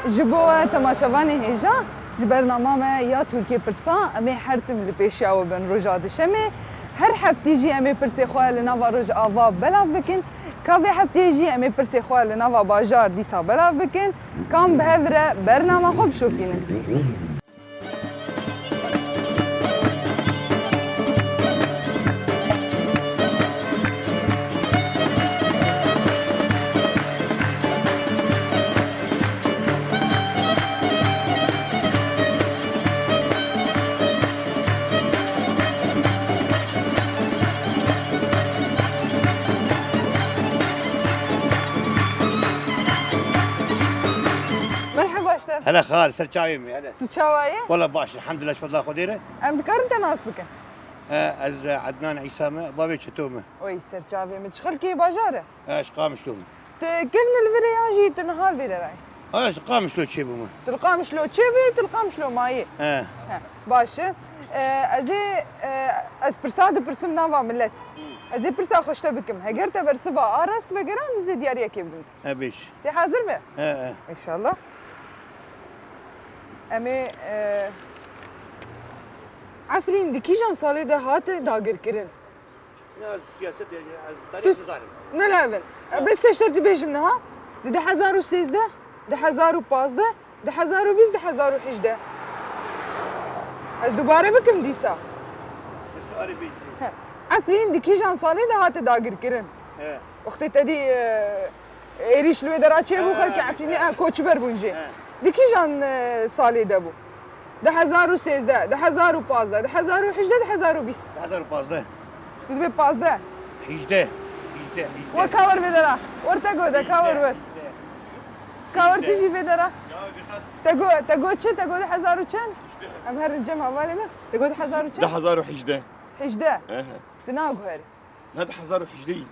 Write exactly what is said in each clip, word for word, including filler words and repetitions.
Ji bo we temaşevanê hêja, ji bernama me ya Tirkiyê Pirsa, em ê her tim li pêşiya we bin roja dişemê. Her heftî jî em ê pirsê xwe li nava Rojava belav bikin. Ka vê heftê jî em ê pirsê xwe li nava bajar dîsa belav bikin. Kam bi hev re bernama xwe bişopînin. Merheba ji te. Hele xal, ser çavê min, hele. Tu çawa yî? Wela baş, elhamdulillah, ji fedla Xwedê re. Em dikarin te nas bikin? E, ez, e, Ednan Îsa me, bavê Çeto me. Oy, ser çavê min. Ji xelkê bajar e? E, ji Qamişlo me. Tu kevn li vir e yan jî tu niha li vê derayê? E, ji Qamişlo çêbûme. Tu li Qamişlo çêbû, tu li Qamişlo mayî? E. He, baş e. E, ez ê, e, ez pirsa dipirsim nava millet. Ez ê pirsa xwe ji te bikim. Heger te bersiva a rast vegeran, ez ê diyariyekê bidim. E, bêj. Tê hazir be? E, e. Înşallah. Em ê, e, Efrîn di kîjan salê de hate dagirkirin? Ya siyaset, ya, ya, tarih Tu nizanim. Ne levin. E, bes seşter dibêjim niha. Di du hezar û sêzdeh, du hezar û pazdeh, du hezar û bîst, du hezar û hejdeh. Ez dubare bikim dîsa. Bi sualê bêjî. He. Efrîn di kîjan salê de hate dagirkirin? He. Wextê te dî, e, êrîş li wê dera çêbû, He, xelkê he, Efrînê, he. e, koçber bûn jê. He. Di kîjan, e, salê de bû? Du hezar û sêzdeh, du hezar û pazdeh, du hezar û hejdeh, du hezar û bîst. Du hezar û pazdeh. Tu dibê pazdeh. Hejdeh. Hejdeh, hejdeh. We ka wer vê dera. Wer te go de, ka wer wer. Hejdeh, hejdeh. Ka wer tu jî vê dera. Te go, te go çi? Te go du hezar û çend? Em herin cem hevalê me. Te go du hezar û çend? Du hezar û hejdeh. Hejdeh. Ehe. Tu naguherî. Ne du hezar û hejdeh.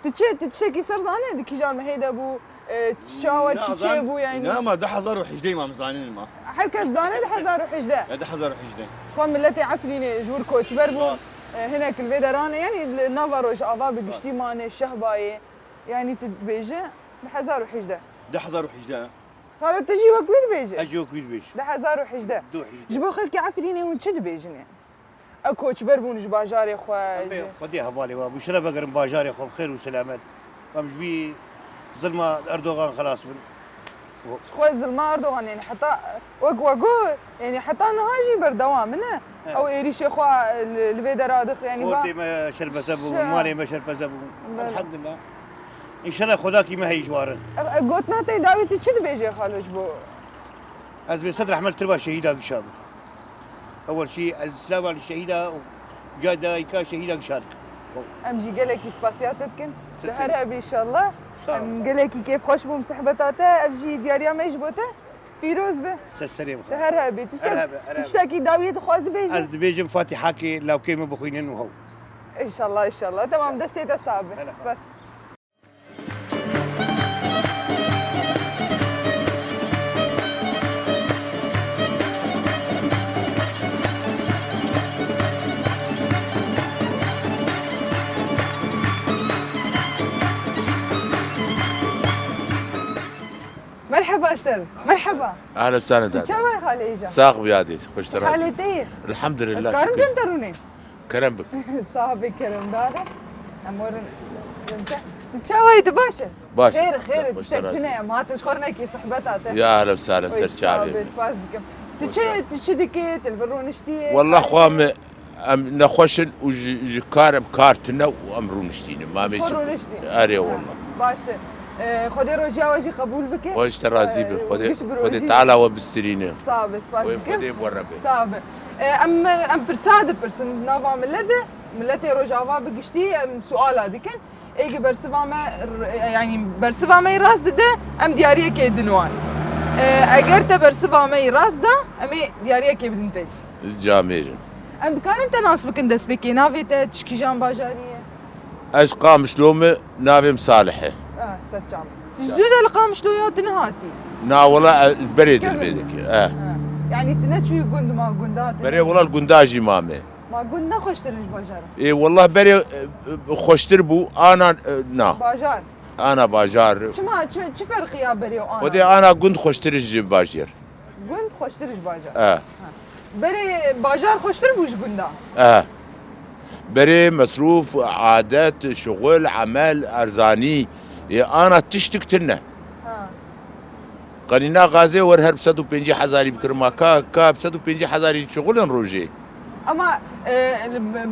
Tu çi, tu tiştekî ser zanî? Di kîjan mehê de bû, e, çawa çi çêbû yani? Ne, ma du hezar û hejdeh ma em zanîn ma. Her kes zanî du hezar û hejdeh. Ya du hezar û hejdeh. Xwe miletê Efrînê ji wir koçber bûn. Rast. E, hinek li vê deranê, yani li nava Rojava bi giştî mane, Şehbayê. Yani tu dibêje du hezar û hejdeh. Du hezar û hejdeh. Xalo, tu jî wek wî dibêje? Ez jî wek wî dibêjim. Du hezar û hejdeh. Du hezar û hejdeh. Ji bo xelkê Efrînê hûn çi dibêjin yani? Ew koçber bûn ji bajarê xwe, Em ê ji Xwedê hevalê we bû. Şeref vegerin bajarê xwe bi xêr û selamet. Em ji vî zilma Erdogan xelas bin. Ji xwe zilma Erdogan, yani heta wek we got, yani heta niha jî berdewam in, ne? Evet. Ew êrîşê xwe li, li vê dera dix, yani va Xortê me şerpeze bû, Şe- malê me şerpeze bû. Belê. Elhamdulillah. Înşallah Xwedakî me heyî ji warin. E, e, gotina te dawî tu çi dibêjê xalo ji bo? Ez bê sed rehmet tirba şehîda gişa bû. Ewel şî ez silava li şehîda û ca dayika şehîda gişa dikim. Em jî gelekî spasiya te dikin. Te Tu ser- her hebî inşallah. Sağ ol. Em gelekî kêfxweş bûm sohbeta te. Ev jî diyariya me ji bo te. Pîroz be. Ser serê min. Te her hebî. Tiştek-, Her hebî, her hebî. tiştekî dawiyê dixwazî bêjî? Ez dibêjim Fatîhakê lawkê min bixwînin û hew. Înşallah, înşallah. Tamam, Înşallah. destê te sax be. Hele. Spas. Merheba ji te re. Merheba. Ehlen sehlen. Tu çawa yî xalê îca? Sax bî yadî, xweş te razî. Halê te yê? Elhamdulillah, Ez karim şükür. Dem te rûnê? Kerem bik. Sax bî, keremdar e. Em werin. Tu çawa yî, tu baş e? Baş. Xêr, xêr, Xweş te tiştek razî. tune ye. Em hatin ji xwe re nekî sohbeta te. Ya ehlen sehlen, Oy, ser çavê. sax bî, spas dikim. Tu çi, tu çi dikî, tu li vir rûniştî yî? Wallah xwe me Em nexweş in û ji, ji kar em kar tune û em rûniştînin. Mamê Xwe çi rûniştî. Erê Ha, wallah. Baş e. Ee, Xwedê rojiya we jî qebûl bike. Xwe ji te razî be. Ee, Xwedê, giş bi Xwedê rojî. Teala we bistirîne. Sağ be, spas Wê dikim. Xwedê bi we re be. Sağ be. Ee, em, em pirsa dipirsin nava millet de. Milletê Rojava bi giştî em suala dikin. Êgî bersiva me, r-, yani bersiva me yê rast dide, em diyariyekê din wan. Ee, eger te bersiva me yê rast da, em ê diyariyekê bidin te jî. Camêrin. Em dikarin te nas bikin destpêkê. Navê te, tu ji kîjan bajarî ye? Ez Qamişlo me, navê min Salih e. Ah, serçam. Tu ji zû de li Qamişlo ya tu nehatî? Na wala, e, berê Kevin. Dilvê dike. Eh. Ha. Yani tu neçûyî gund ma gunda te? Berê wala li gunda jî mame. Ma gund ne xweştir in ji bajara? Ê, wallah berê, e, e, xweştir bû, ana, e, na. Bajar. Ana bajar. Çima, çi, çi ferqî ya berê û ana? Xwedê ana gund xweştir ji bajêr. Gund xweştir ji bajar. E. Ha. Berê bajar xweştir bû ji gunda? E. Berê, mesrûf, adet, şixul, emel, erzanî. Ê ana tiştik tune. Ha. Qenîna gazê wer her bi sed û pêncî hezarî bikirin ma ka, ka bi sed û pêncî hezarî şixulin rojê. Ama, e,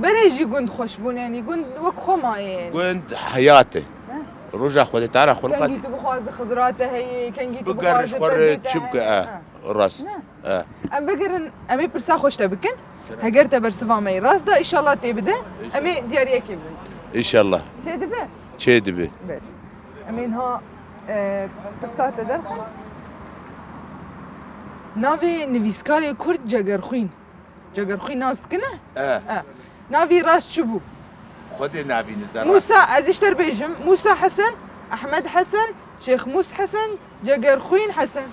berê jî gund xweş bûn, yanî gund wek xwe mayê. Gund heyat e. He. Roja Xwedê Teala xulqat. Kengî tu bixwazi xidra te heye, kengî tu bixwazi xwe re pezê te çi bike, heye. E, ha. Rast. Ne. E. Em vegerin, em ê pirsa xweş te bikin. Heger te bersiva me yê rast da, îşallah tê bide, em ê diyariyekê bidin. Înşallah. Çê dibe? Çê dibe. Ber. Em ê niha, e, pirsa te derxin. Navê nivîskarê Kurd Cegerxwîn. Cegerxwîn nas dikine? E. E. Navî rast çi bû? Xwedê navî nizera. Musa, ez ji te re bêjim, Musa Hesen, Ehmed Hesen, Şêx Mûs Hesen, Cegerxwîn Hesen.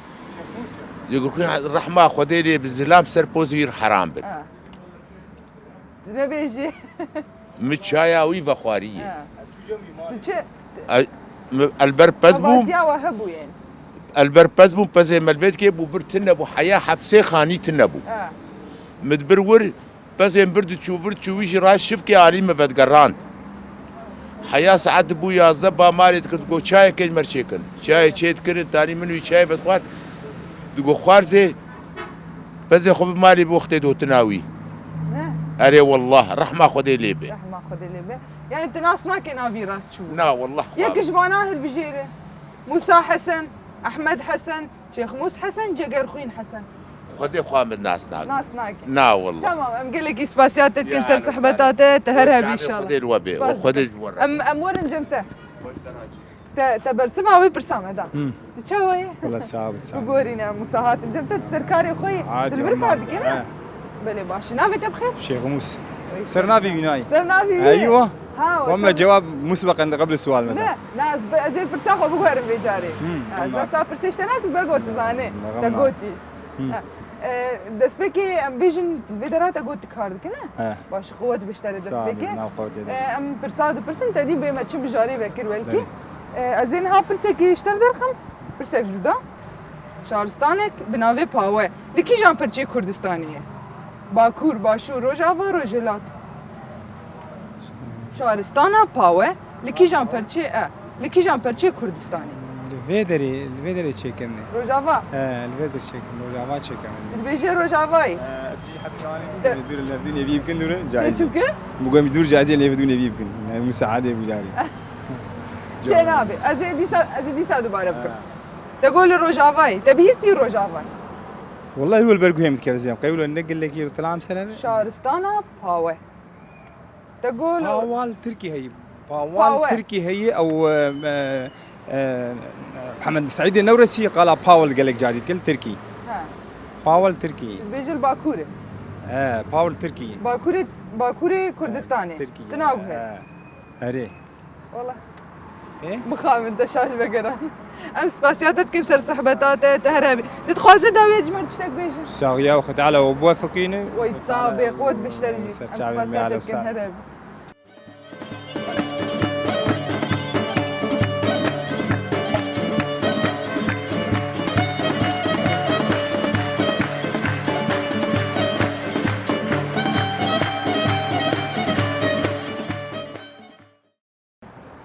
Cegerxwîn Hesen, rehma Xwedê lê bi zilam ser pozî wî heram bin. E. Nebêjî. Mi çaya wî vexwarî ye. Ha. Tu çi? Ay, mi, elber pez bûm. Hevatiya we hebû yên. Elber pez bûm, pezê me li vê dikê bû vir tune bû, heya hepsê xanî tune bû. Ha. Mi dibir wir, pezên vir diçû, vir diçû, wî jî rast şifkê alî me vedigerand. Heya saet dibû yazdeh ba malê dikin, digo çayekê ji me re çêkin. Çayê çê dikirin, tanî min wî çayê vedixwar. Digo xwarzê, pezê xwe bi malê bi wextê dotina wî. Ne? Erê wallah, rehma Xwedê lê be. Rehma Xwedê lê be. Yani tu nas nake navî rast çû? Na wallah. Yek ji vana hilbijêre. Musa Hesen, Ehmed Hesen, Şêx Mûs Hesen, Cegerxwîn Hesen. Xwedê xwe min nas nake. Nas nake. Na wallah. Tamam, em gelekî spasiya te dikin ser sohbeta te, te her hebî inşallah. Xwedê li we be. Spas dikim. Xwedê ji we re. Em, em werin cem te. Te, te bersiva wê pirsa me da. Hmm. Tu çawa yî? Wala sax ol, sax ol. Biborîne, Musa hatin cem te, tu ser karê xwe yî. Adi, dilbir kar dikî, ne? He. Belê baş. Navê te bi xêr? Şêx Mûs. Ser navê wî nayî. Ser navê wî. Eywa. Ha, wa me cevab musbeqen qebl sual me da. Ne, ne, ez bi, ez ê pirsa xwe biguherim vê carê. Hmm, ha, ez tamam. Nefsa pirsê ji te nakim, ber got tu zanê. Tamam. Te gotî. Hmm. Ha. E, destpêkê em bêjin, vê dera te got tu kar dikine? He. Baş, qewet biştere destpêkê. Sağ ol, nav qewetê de. E, em pirsa dipirsin, te dî bê me çi mijarê vekir welkî. Belê. E, ez ê niha pirsekî ji te derxim, pirsek cuda. Şaristanek bi navê Pawe li kîjan perçê Kurdistanê ye? Bakur, Başûr, Rojava, Rojhilat. Şaristana Pawe li kîjan perçê e? Li kîjan perçê Kurdistanê? Li vê derê, li vê derê çêkirine. Rojava? He, li vê derê çêkirine. Rojava çêkirine. Dibêje Rojavayê. He, tu jî heta zanî. De- dûr, li hevdû nêvî bikin dûr, caiz. Çi bikin? Bû gom dûr caiz, li hevdû nêvî bikin. Ne, musaade bû carê. Çê nabe. Ez ê dîsa, ez ê dîsa dubare bikim. Ha. Te got li Rojavayê. Te bihîstî Rojava? Wallahî wil ber guhê min dikeve ziyam. Qey wilo ne gelekî tilam ser e. Şaristana Pawe. Te got li Pawal Tirkî heyî. Pawal Pawe. Tirkî heyî ew, e, e, e, Mihemed Seîdê Newresî qala Pawal gelek carî dikir Tirkî. Ha. Pawal Tirkî. Dibêje li Bakurê. E, Pawal Tirkî. Bakurê, Bakurê Kurdistanê. Tirkî. Ti naguhere. E, erê. Wala. Ê? Mixabin te şaş vegeran. Em spasiya te dikin ser sohbeta te, te her hebî. Tu dixwaze dawiyê ji me re tiştek bêjin? Saxiya û Xwedê Teala we biwefiqîne. Wey sax bê, qewet bişter jî. Em spasiya te dikin, her hebî.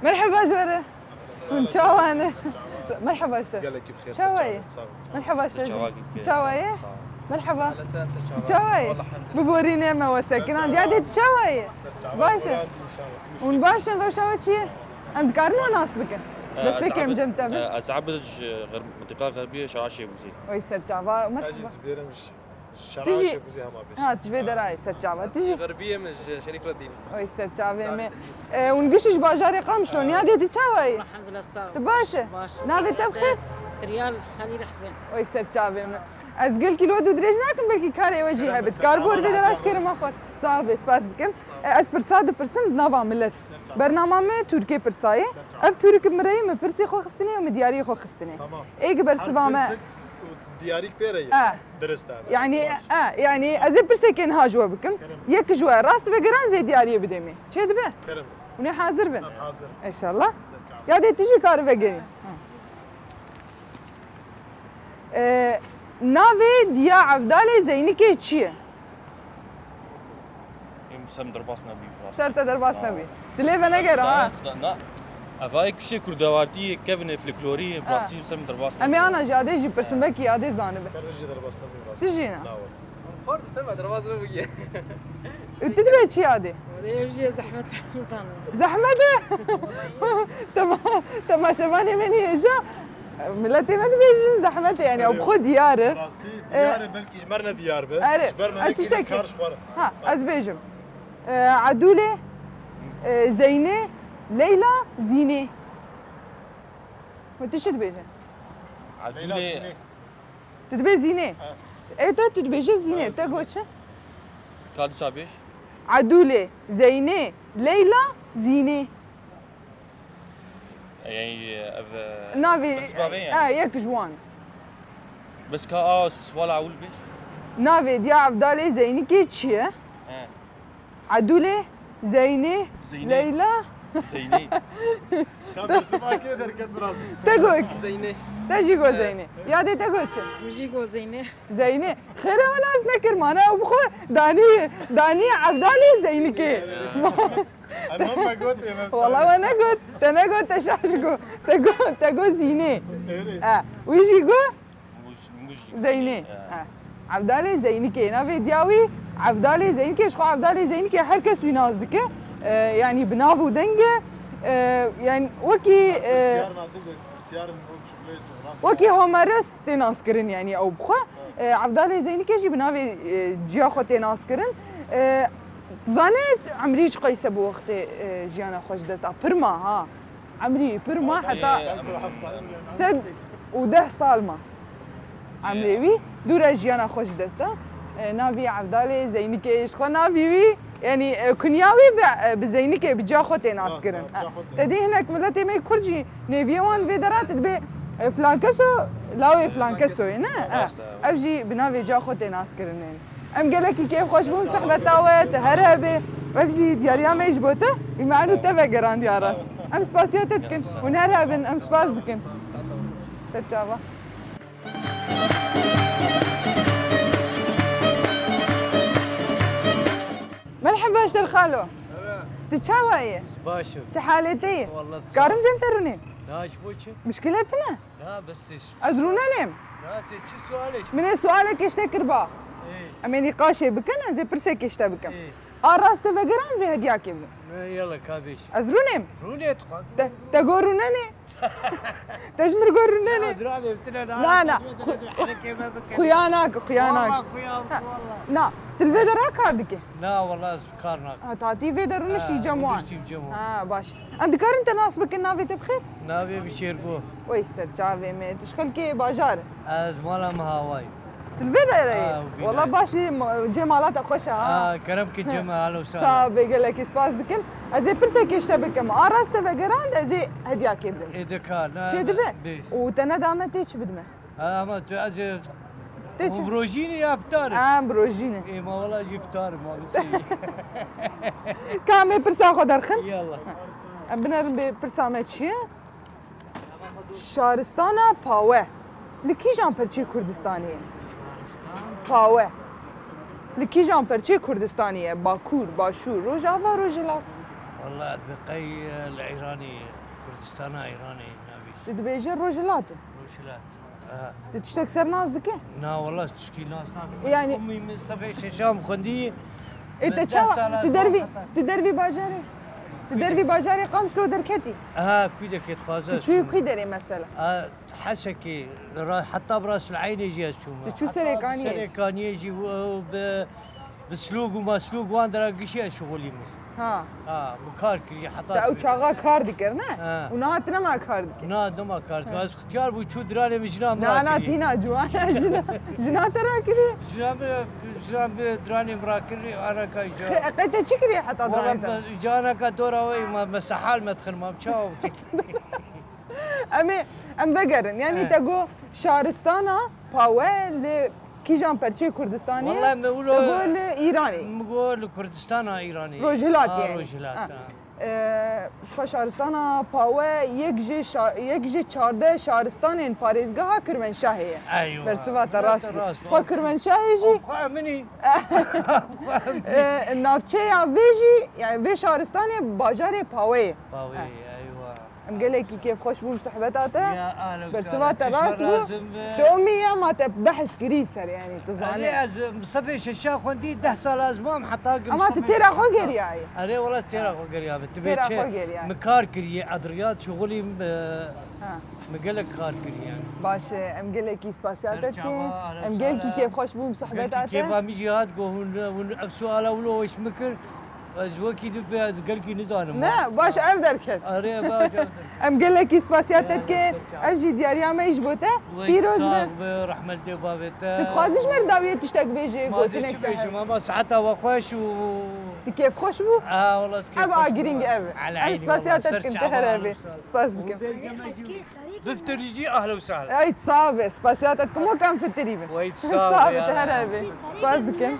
Merheba ji we re. Hûn çawa ne? Merheba ji te. Gelekî bi xêr, çawa ye? Merheba ji te. Çawa ye? Merheba. Çawa ye? Biborîne me wese kinan. Diyadê tu çawa ye? Baş e. Hûn baş in, rewşa we çi ye? Em dikarin we nas bikin? Destpêkê em cem te bin. Ez Ebid ji Mintiqa Xerbiyê, Şaşê Bûzê. Oy serçava. Merheba. Şaraşê Bûzê hema bêş. Ha, tu ji vê derayê serçava. Tu jî? Xerbiyê min ji Şerîfreddîn. Oy serçavê me. E, hûn gişt ji bajarê Qamişlo, niyadê tu çawa yî? Elhamdulillah, sağ ol. Tu baş e? Baş. Navê te bi xêr? Firyal Xelîl Husên. Oy serçavê me. Ez gelkî li we dû dirêj nakim, belkî karê we jî hebit. Kar bor vê dera ji kerema xwe. Sax be, spas dikim. E, ez pirsa dipirsim di nava millet. Bernama me Tirkê pirsayê. Ev Tirk mireyî me pirsê xwe xistinê û me diyariyê xwe xistinê. Tamam. Ê gi bersiva me. Her pirsek û diyarîk pê re ye. E. Dirist e. Yani, e, yani ez ê pirsekê niha ji we bikim. Kerem. Yek ji we rast vegeran zê diyariyê bidê me. Çê dibe? Kerem. Hûn ê hazir bin. Em hazir. Înşallah. Ser çav. Yadê tu jî karî vegerî. Ha. Ee, navê diya Evdalê Zeynikê çi ye? Em ser min derbas nebî, bi rastî. Ser te derbas nebî. Dilê venegere, ha? Na, na. Evayê kişê kurdewartî, kevnê folklorî, bi rastî ser min derbas nebî. Em ê ana ji Adê jî pirsin, belkî Adê zanibe. Ser min jî derbas nebî, bi rastî. Tu jî ne? Na wele. Xwar di ser me derbas nebûye. Û tu dibê çi Adê? Ev jî zehmet zanin. Zehmet e? Tema-, temaşevanê me nihêja. Miletê me dibêjin zehmet e, yani, ew bi xwe diyar e. Rastî, e, diyar e, belkî ji me re ne diyar be. Erê, ji ber me ez nekiriye tiştekî kar ji xwe re. Ha, ez bêjim. E, Edûlê, e, Zeynê, Leyla, Zînê. Hûn tu çi dibêjin? Leyla, Edûlê. Zînê. Tu dibê Zînê. Ha. Ê te, tu dibêje Zînê. Ha, te got çi? Ka dîsa bêj. Edûlê, Zeynê, Leyla, Zînê. Yani, ev, e, navê, bes bavê yani. Ha, yek ji wan. Bes ka a swala ewil bêj. Navê diya Evdalê Zeynikê çi ye? He. Edûlê, Zeynê, Zeynê. Leyla. Zeynê. Ka bersiva kê derket biraz. Te got. Zeynê. Te jî got Zeynê. Yadê te got çi? Min jî got Zeynê. Zeynê. Xêr e, wan nas nekir, mane ew bi xwe danî, danî Evdalê Zeynikê. Em heme got, em heme. Wala we negot, te negot, te şaş got. Te got, te got Zînê. Erê. E, wî jî got Muj-, Mujî Zeynê. Zeynê, ha. Ha. Evdalê Zeynikê. Navê diya wî Evdalê Zeynikê. Ji xwe Evdalê Zeynikê her kes wî nas dike. E, yani bi nav û deng e. E, yani wekî, e, pirsiyar nav dibe, pirsiyar min wek jumleyê coğrafya. Wekî Homeros tê naskirin, yani ew bi xwe. Ha. E, Evdalê Zeynikê jî bi navê, e, ciya xwe tê naskirin. E, tu zanî Emrî çi qeyse bû wextê, e, jiyana xwe ji dest da? Pir ma, ha. Emrî pir ma, heta sed û deh sal ma. Emrê wî, dû re jiyana xwe ji dest da. E, navî Evdalê Zeynikê, ji xwe navî wî, yani, e, kunya wî bi, e, bi Zeynikê, bi ciya xwe tê naskirin. Nas, nas, ciya xwe tê. Te dî hinek miletê me Kurd jî nêviyê wan vê dera, tu dibê, e, filan keso, lawê filan keso ye, ne? Rast e. Ev jî bi navê ciya xwe tê naskirin. Em gelekî kêfxweş bûn, sehbeta we, tu her hebê. Ev jî diyariya me ji bo te. Îmanu te vegerandiya rast. Em spasiya te dikin. Hûn her hebin, em spas dikin. Te çava. Merheba ji te re xalo. Evet. Tu çawa yî? Baş im. Çi halê te ye? Wallah, sağ ol. Karim cem te rûnê? Na, ji bo çi? Muşkile tune? Na, bes te. Ez rûnenêm. Na, te çi sualê ji? Min ê sualekê ji te kir ba. Ê. Em ê nîqaşê bikin, ez ê pirsekê ji te bikim. Ê. A rast te vegeran, ez ê hediyakê bidim. Ne, yala, ka bêj. Ez rûnêm. Rûnê tu xwe. Te, te got rûnenê. Te ji min got rûnenê. Ya, duranê, tu ne, na, na. Xu-, xuya nake, xuya nake. Wallah, xuya, ha, wallah. Na, tu li vê dera kar dikî? Na, wallah, ez kar nakim. Ha, tatî vê derû nişî cem wan. Ha, nişî cem wan. Ha, baş. Em dikarin te nas bikin, navê te bi xêr? Navê min Şêrgo. Oy, ser çavê me. Tu ji xelkê bajar î? Ez mala min Hawayê. Tu li vê derê yî? Ha, wî derê. Wala baş î, ma-, cem mala te xweş e, ha. Ha, kerem ki cem, halo sağ ol. Sağ be, gelekî spas dikim. Ez ê pirsekê ji te bikim. A rast te vegerand, ez ê hediyakê bidim. Ê, dikar, ne, çê dibe? Bêj. Û te nedame tê çi bidime? Ha, ama tu ez ê... Tê çi? Û bi rojînê ya bi tar e? Ha, bi rojînê. Ê, ma wela jî bi tar e, ma bi şey. Ka em ê pirsa xwe derxin? Yallah. Em binerin bê pirsa me çi ye? Şaristana Pawe li kîjan perçê Kurdistanê ye? Şaristan? Pawe. Li kîjan perçê Kurdistanê ye? Bakur, Başûr, Rojava, Rojhilat? Wela ez bi qey, e, li Îranê, Kurdistana Îranê nabî. Tu dibêje Rojhilat e? Rojhilat. Ha. Tu tiştek ser nas dike? Na, wela tişkî nas nakim. Yani, umî min sefê şeşam xwendî. Ê, te çawa? Tu dervî, tu dervî bajarê? Tu dervî bajarê Qamişlo derketî? Ha, kû dekê dixwaze. Tu çûyî kû derê mesela? Ha, Hesekê, ra-, heta bi Rasul Eynê jî ez çûme. Tu çû Serê Kaniyê? Serê Kaniyê jî û, û bi, bi Silûg û Masilûg wan dera gişî ez şixulî min. Ha. Ha, min kar kirî heta... Te ew çaxa kar dikir, ne? Ha. Û niha tu nema kar dikir? Na, nema kar dikir. Ha. Ez xitiyar bû, çû diranê min jina min rakirî. Na, na, tîna ciwan e, jina, jina te rakirî? Jina min, jina min diranê min rakirî, anaka jî. Qe-, qe te çi kirî heta diranê te? Wala me, canaka dora wê, me, me sehal me dixin, me çawa bikir? Em ê, em vegerin. Yani, he, te got şaristana Pawe li kîjan perçê Kurdistanê? Wala me wilo, te got li Îranê. Me got li Kurdistana Îranê. Rojhilat ha, yani. Rojhilat, ha, ha. Ee, xwe şaristana Pawe yek ji şa-, yek ji çardeh şaristanên parêzgeha Kirmenşahê ye. Eywa. Bersiva te rast bû. Xwe Kirmenşahê jî. Xwe min î. Ee, navçeya vê jî, yani vê şaristanê bajarê Pawe ye. Pawe ye, eywa. Em gelekî kêfxweş bûn bi sohbeta te. Ya, ahlen we sahlen. Bersiva te rast bû. Tişt razim be. Tomî ya ma te behs kirî ser, yani, tu zanî. Erê, ez, em, sefê şeşa xwendî, deh sal ez mam, heta ki em sefê şeşa. Ama tu têra xwe geriyayî. Erê, wela têra xwe geriyabî. Tu bê çi? Têra xwe geriyayî. Min kar kiriye, edriyat, şixulî, em, e, Ha. Min gelek kar kiriye, yani. Baş e, em gelekî spasiya te dikin. Ser çava, ahlen we sahlen. Em gelkî kêfxweş bûn bi sohbeta te. Belkî kêfa min jî hat, go hûn, hûn ev suala wilo weş min kir. Ez wekî din pê ez gelkî nizanim. Ne, baş ev derket. Erê, baş ev derket. Em gelekî spasiya te dikin. Ev jî diyariya me ji bo te. Pîroz be. Wek sax be, rehmet dê bavê te. Tu dixwazî ji me re dawiyê tiştek bêjî, gotinek te hebe? Ma dê çi bêjim, ama saeta we xweş û... Tu kêfxweş bû? Ha, wela ez kêfxweş bûm. Ev a girîng ev. Eynî wela. Ev spasiya te dikim, tu here bê. Spas dikim. Biftirî jî, ahlen we sahlen. Ey, sax be, spasiya te dikim, wek em fitirî bin. Wey, sax be, tu here bê. Spas dikim.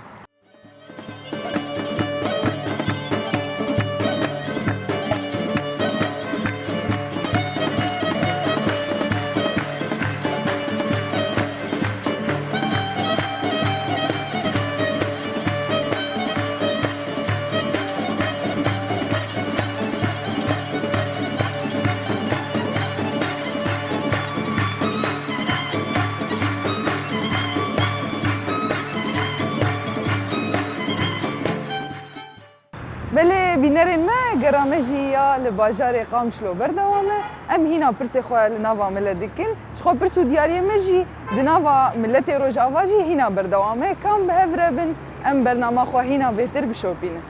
Belê bînerên me, gera me jî ya li bajarê Qamişlo berdewam e. Em hîna pirsê xwe li nava millet dikin. Ji xwe pirs û diyariyê me jî di nava miletê Rojava jî hîna berdewam e. Kam bi hev re bin, em bernama xwe hîna bêhtir bişopînin.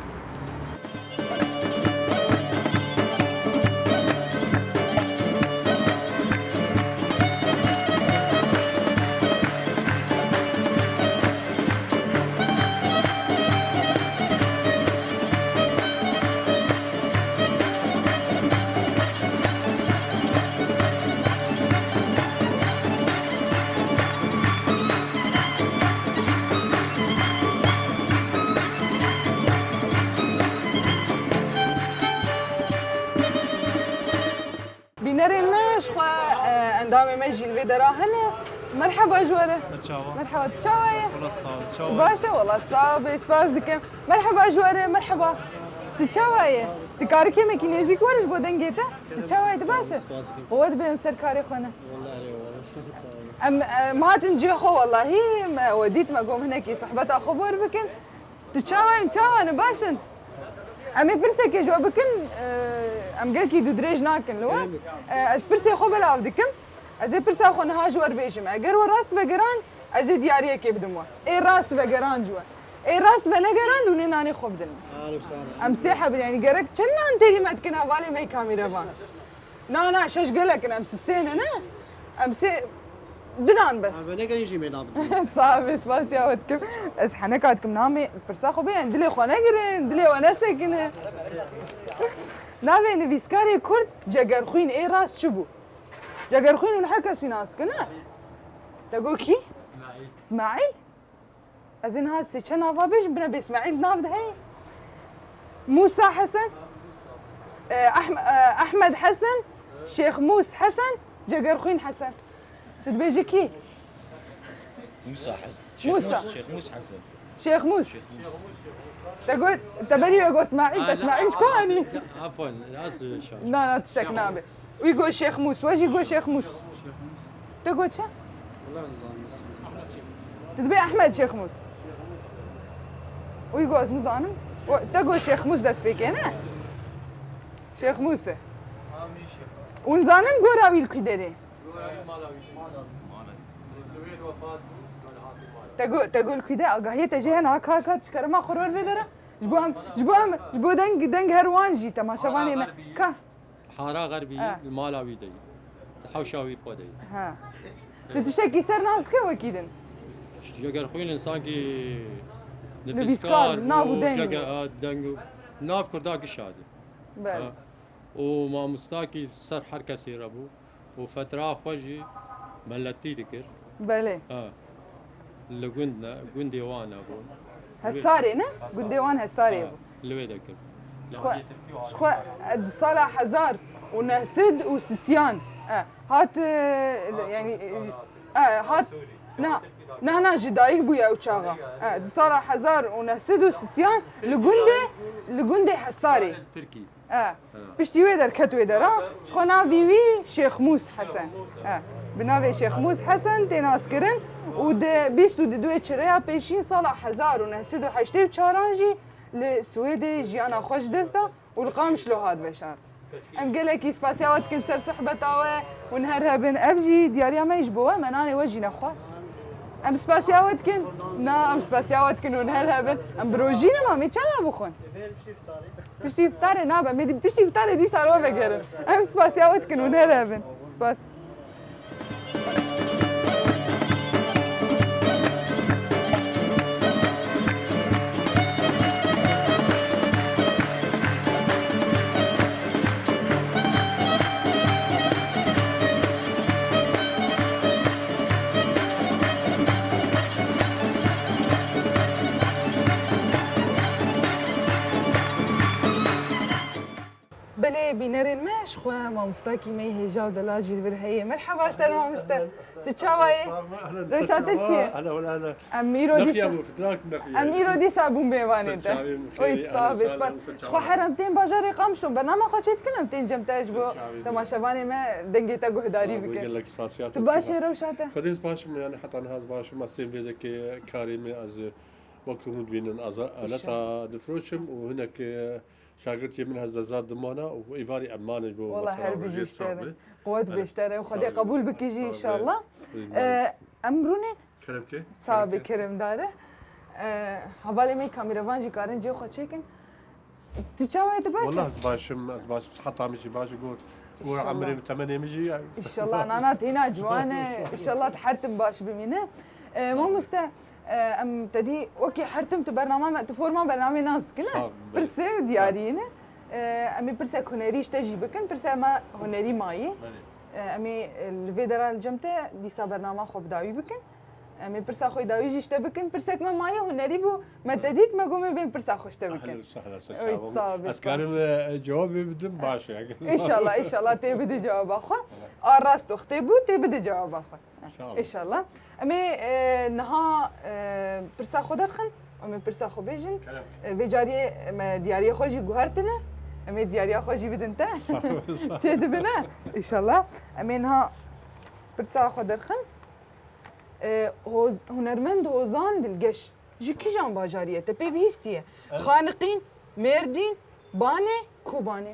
Bînerên me, ji xwe, e, endamê me jî li vê dera hene. Merheba ji we re. Ser çava. Merheba, tu çawa ye? Wela tu sax be, tu çawa ye? Baş e, wela tu sax be, spas dikim. Merheba ji we re, merheba. Tu çawa ye? Tu karî kêmekî nêzîk were ji bo dengê te? Tu çawa ye, tu baş e? Spas dikim. Qewet bê, em ser karê xwe ne. Wela erê, wela. Sağ ol. Em, em hatin cihê xwe, welahî, me we dît, me got, em hinekî sohbeta xwe bor bikin. Tu çawa yî, çawa ne, baş in? Em ê pirsekê ji we bikin, e, em gelkî dûdirêj nakin li we. Gelek. E, ez pirsê xwe belav dikim. Ez ê pirsa xwe niha ji we re bêjim. Eger we rast vegeran, ez ê diyariyekê bidim we. Ê rast vegeran ji we. Ê rast venegeran, hûn ê nanê xwe bidin. Alî sağ ol. Em sê heb in, yani gerek çend nan têrî me dikin hevalê me yê kamîrevan? Na, na, şeş gelek in, em sisê ne, ne? Em sê, du nan bes. Ha, venegerin jî me nabidin. Sax be, spasiya we dikim. Ez heneka dikim, namê pirsa xwe bê, yani dilê xwe negirin, dilê we nesekine. Navê nivîskarê Kurd Cegerxwîn ê rast çi bû? Cegerxwîn hûn her kes wî nas dikin, ne? Te got kî? Îsmaîl. Îsmaîl? Ez ê niha sê çend nava bêjim, bine bê Îsmaîl nav de heye. Mûsa Hesen, e, Ahm-, e, Ahmed Hesen, Şêx Mûs Hesen, Cegerxwîn Hesen. Tu dibêjî kî? Mûsa Hesen. Şêx Mûsa. Mûs, Şêx Mûs Hesen. Şêx Mûs. Şêx Mûs. Te got, te berî we got Îsmaîl, te Îsmaîl ji ku anî? Afwan, ez şaş. Na, na, tiştek nabe. Wî got Şêx Mûs, we jî got Şêx Mûs. Tu got çi? Wala nizanim ez. Tu dibê Ehmed Şêx Mûs. Wî got ez nizanim. We, te got Şêx Mûs dest pê kê, ne? Şêx Mûs e. Hûn zanin gora wî li ku derê? Te got, te got li ku de, agahiyê te jê hene, ha, ka, ka, dişkerema xwe ror vê dera. Ji bo em, ji bo em, ji bo deng, deng her wan jî, temaşevanê me. Ka. Hara Xerbî, ha, li mala wî de yî. Li hewşa wî xwe de yî. Ha. Tu tiştekî ser nas dike wekî din? Cegerxwîn, insankî nivîskar, nivîskar bû, nav û deng, ceger-, a, deng û nav Kurda gişa dî. Belê. Ha. Û mamustakî ser her kesê re bû. Û fetra xwe jî meletî dikir. Belê. Ha. Li gund ne, gundê wan e bû. Hesarê ne? Gundê wan Hesarê bû. Ha, li wê de kir. Ji xwe, ji xwe, e, di sala hezar û neh sed û sisiyan, e, hat, e, yanî, e, e, hat, na, na, na, ji dayik bûye ew çaxa. E, di sala hezar û neh sed û sisiyan li gundê, li gundê Hesarê. Tirkî. E, piştî wê derket wê dera. Ji xwe navî wî Şêx Mûs Hesen. E, bi navê Şêx Mûs Hesen tê naskirin û di bîst û di duê çireya pêşîn sala hezar û neh sed û heştê û çaran jî li Swêdê jiyana xwe ji dest da û li Qamişlo hat veşart. Em gelekî spasiya we dikin ser sohbeta we, hûn her hebin. Ev jî diyariya me ji bo we, me nanê we jî nexwar. Em spasiya we dikin. Na, em spasiya we dikin, hûn her hebin. Em bi rojî ne ma, em ê çawa bixwin? Piştî îftarê nabe, em ê di-, piştî îftarê dîsa li we vegerin. Em spasiya we dikin, hûn her hebin. Spas. Belê bînerên me, ji xwe mamostakî me yê hêja û delal jî li vir heye. Merheba ji te re mamoste. Tu çawa yî? Rewşa te çi ye? Em îro dîsa, em îro dîsa bûn mêvanê te. Oy, sağ be, spas. Ji xwe her em tên bajarê Qamişlo, bernama xwe çê dikin, em tên cem te ji bo temaşevanê me dengê te guhdarî bikin. Tu baş î, rewşa te? Xwedê ez baş im, yanî heta niha ez baş im. Ez tên vê dekê karê me, ez wek hûn dibînin, ez aleta difroşim û hinek, e, Şagirtiyê min hezar dimana û êvarî em mane ji bo mesela rojê sax be. Quwet bêjte re û Xwedê qebûl bikî jî înşallah. Em rûnê. Kerem ke. Sağ be, kerem dare. Hevalê me kameravan jî karin cihê xwe çêkin. Tu çawa yî, tu baş î? Wallah ez baş im, ez baş im. Siheta min jî baş e, got. Û emrê min, temenê min jî ya. Înşallah nana têna ciwan e. Înşallah tu her tim baş bimîne. E, mamoste, e, em te dî wekî her tim tu bernama me, tu forma bernamê nas dikine. Sağ ol, belê. Pirsê û diyariyê ne. E, em ê pirsek hunerî ji te jî bikin. Pirse me hunerî mayî. Belê. E, em ê, e, li vê dera li cem te dîsa bernama xwe bi dawî bikin. Em ê pirsa xwe dawî jî ji te bikin. Pirsek me mayî hunerî bû. Me te dît, me got me bên pirsa xwe ji te bikin. Ehlen sehlen, ser çavan. Sağ ol, sağ ol. Ez karim, e, cewabê bidim, baş e. Înşallah, înşallah tê bidî cewaba xwe. A rast doxtê bû, tê bidî cewaba xwe. Înşallah. Înşallah. Em ê, e, niha, e, pirsa xwe derxin, em ê pirsa xwe bêjin. Kerem. E, vê cariyê me diyariyê xwe jî guhertine. Em ê diyariya xwe jî bidin te. Sağ ol, sağ ol. Çê dibine. Înşallah. Em ê niha pirsa xwe derxin. E, Hoz-, hunermend Hozan Dilgeş ji kijan bajarî ye? Te pê bihîstiye? Xaniqîn, Mêrdîn, Banê, Kobanê?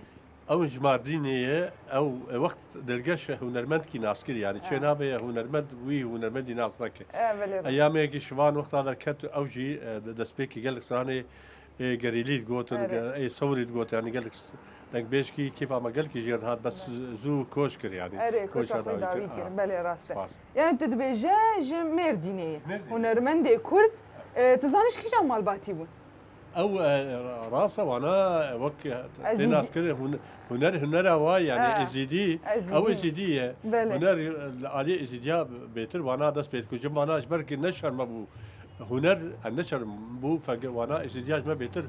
Ew ji Mardînê ye. Ew, e, wext Dilgeş hunermendkî nas kir, yanî çê nabe ye hunermend wî hunermendî nas neke. E, belê. Eyamekî şivan wexta derket ew jî, e, destpêkî gelek stranê ê gerîlî digotin, ê sewrî digot, yanî gelek dengbêjkî kêfa me gelkî jê re dihat, bes zû koç kir, yanî. Erê, koça dawî kir. Belê, rast e. Spas. Yanî tu dibêje ji Mêrdînê ye. Hunermendê Kurd, e, tu zanî ji kîjan malbatî bûn? Ew, e, rast e, wana wek tê nas kirin, hun-, huner, hunera wa, yanî Êzîdî, ew Êzîdî ye. Belê. Huner, e, li aliyê Êzîdiya bêtir wana dest pê dikir. Ji wana ji ber ki ne şerme bû. Huner, em neçer bû fege wana Êzîdiya ji me bêtir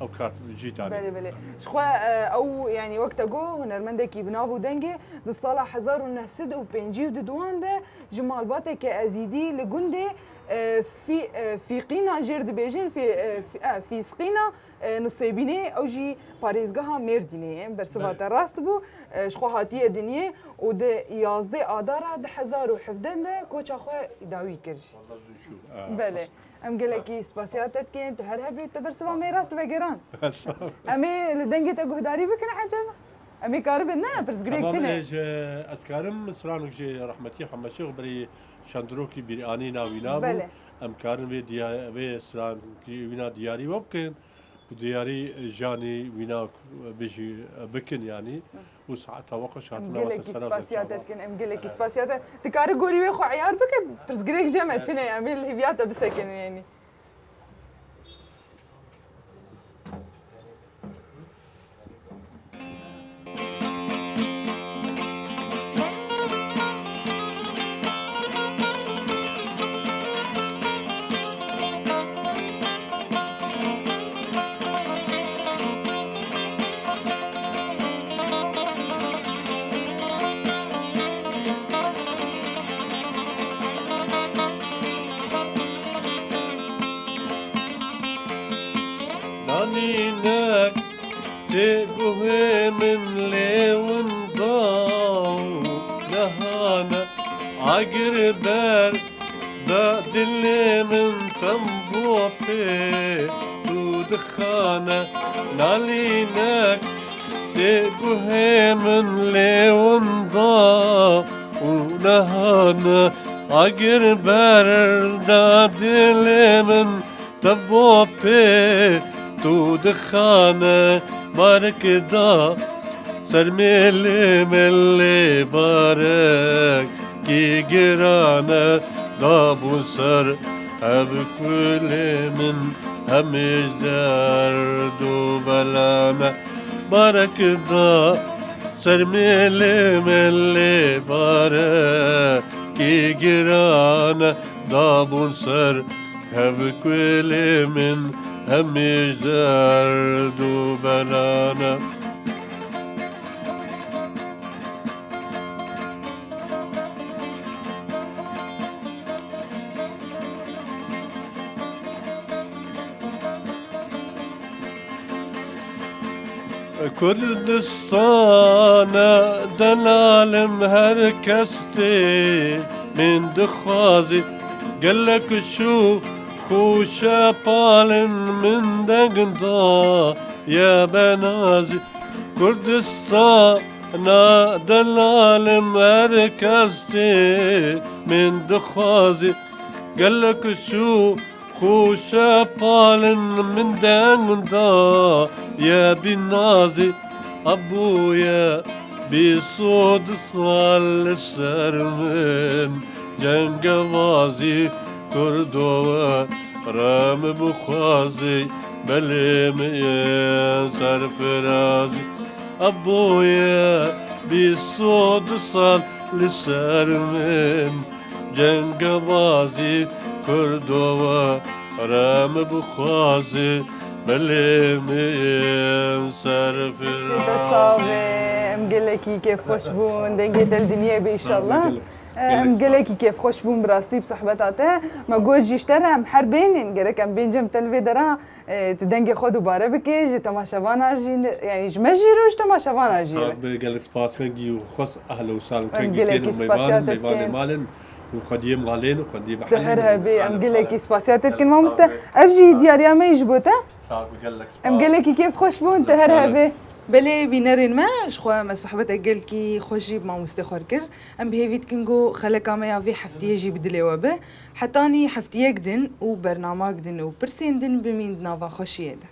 ew kar cî danê. Belê, belê. Ji xwe, e, ew, yanî wek te got, hunermendekî bi nav û dengê, di sala hezar û neh sed û pêncî û duduan de ji malbateke Ezîdî li gundê, e, Fî-, e, Fîqîna jêr dibêjin, Fî-, e, Fî-, e, Fîsqîna, e, Nisêbînê, ew jî parêzgeha Mêrdînê ye. Bersiva te rast bû, e, ji xwe hatiye dinyê û di yazdê Adara du hezar û hevdeh de koça xwe dawî kir jî. Belê. Em gelekî spasiya te dikin, tu her hebî, tu bersiva me rast vegeran. Em ê li dengê te guhdarî bikin, ecem? Em ê karibin, ne, pirsgirêk tune. Tamam, ez, ez karim stranek ji rehmetî Hemed Şêx berî şandrokî bîranî navîna bû. Belê. Em karin vê diya-, vê strankî wîna diyarî we bikin. Bi diyarî janî wîna bijî bikin yanî. Û saeta we xweş hatina we ser sera. Em gelekî spasiya te dikin, em gelekî spasiya te. Tu karî gorî wê xwe eyar bike, pirsgirêk cem e tune, em ê li hêviya te bisekinin yanî. Agir ber da dilê min tembû pê tu dixane, nalînek tê guhê min lê winda û nehane. Agir ber da dilê min tembû pê tu dixane, barek da ser mêlê min lê barekî giran e, dabûn ser hev kulê min hemî ji derd û belan e. Barek da ser mêlê min lê barekî giran e, dabûn ser hev kulê min hemî ji derd û belan e. Kurdistana delalim her kes tê min dixwazî, gelek şû xûşe palin min deng da ye benazî. Kurdistana delalim her kes tê min dixwazî, gelek şû xûşe palin min deng da ye bînazî. Abûye bîst û du sal li ser min cengevazî, Kurdo we re min bixwazî, belê min yên serfirazî. Abûye bîst û du sal li ser min cengevazî, Kurdo we re min bixwazî, belê min yên serfirazî. Em gelekî kêfxweş bûn. Dengê te li dinyê be, înşallah. Em gelekî kêfxweş bûn bi rastî bi sohbeta te. Me got jî ji te re em her bênên, gerek em bên cem te li vê dera, e, tu dengê xwe dubare bikê, ji temaşevana jî, yanî ji me jî re û ji temaşevana jî re. Sağ be, gelek spas kengî û xwest ehla û sal û kengî tên û meyvan, meyvanê malên û xwediyê malên û xwediyê behelên. Tu her hebê, em gelekî spasiya te dikin mamoste. Ev jî diyariya me yî ji bo te. Sağ be, gelek spas. Em gelekî kêfxweş bûn, tu her hebê. Belê bînerên me, ji xwe me sohbeta gelkî xweş jî bi mamostê xwe kir. Em bi hêvî dikin ku xeleka me ya vê heftiyê jî bi dilê we be. Hetanî heftiyek din û bernamak din û pirsên din bimîn di nava xweşiyê de.